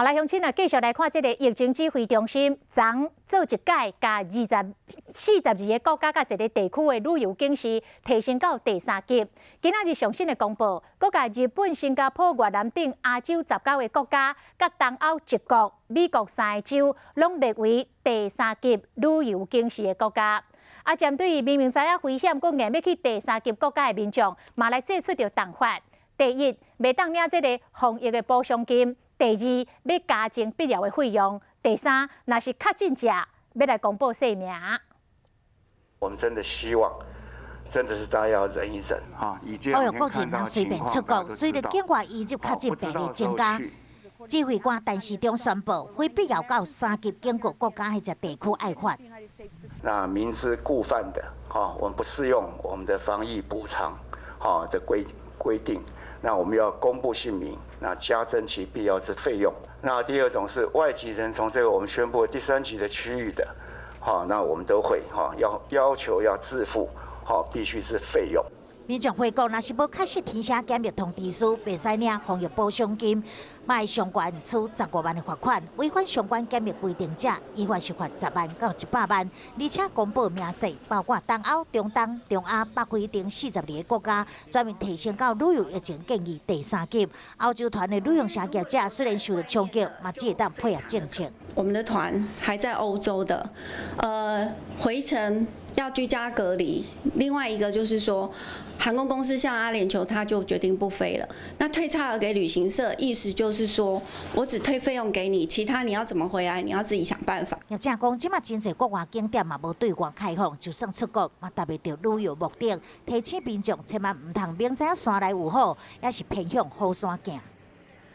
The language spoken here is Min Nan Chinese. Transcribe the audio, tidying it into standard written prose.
好來，鄉親啊，繼續來看這个疫情指揮中心，昨做一改，共42個國家佮一个地區的旅遊警示提升到第三級。今仔日上新的公布，閣共日本、新加坡、越南等亞洲19個國家，佮東歐一國、美國三个州，攏列為第三級旅遊警示的國家。啊，針對明明知影危險，閣硬欲去第三級國家的民眾，嘛來祭出著重罰。第一，袂當領這个防疫的補償金；第二，欲加徵必要的費用；第三，若是確診者，欲來公布姓名。我們真的希望，真的是大家要忍一忍哈。哦喲，國人毋通隨便出國，隨著境外移入確診病例增加，指揮官陳時中宣布，非必要到三級警告國家彼隻地區愛罰。那明知故犯的，哈，我們不適用我們的防疫補償，哈的規定。那我們要公布姓名，那加徵其必要之費用。那第二種是外籍人從這個我們宣布第三級的區域的，哈，那我們都會哈要求要自付，哈，必須是費用。民眾回國，若是無確實填寫檢疫通知書，袂使領防疫補償金，嘛會上懸處15萬的罰款。違反相關檢疫規定者，依法是罰10萬到100萬。而且公布名冊，包括東歐、中東、中亞、北非等42個國家，全面提升到旅遊疫情建議第三級。歐洲團的旅行社業者雖然受到衝擊，嘛只會當配合政策。我們的團還在歐洲的，回程要居家隔離。另外一個就是說，航空公司像阿聯酋，他就決定不飛了。那退差額給旅行社，意思就是說我只退費用給你，其他你要怎麼回來，你要自己想辦法。業者講，這馬真濟國外景點嘛無對外開放，就算出國嘛，達袂著旅遊目的。提醒民眾千萬毋通明知影山內有虎，也是偏向虎山行。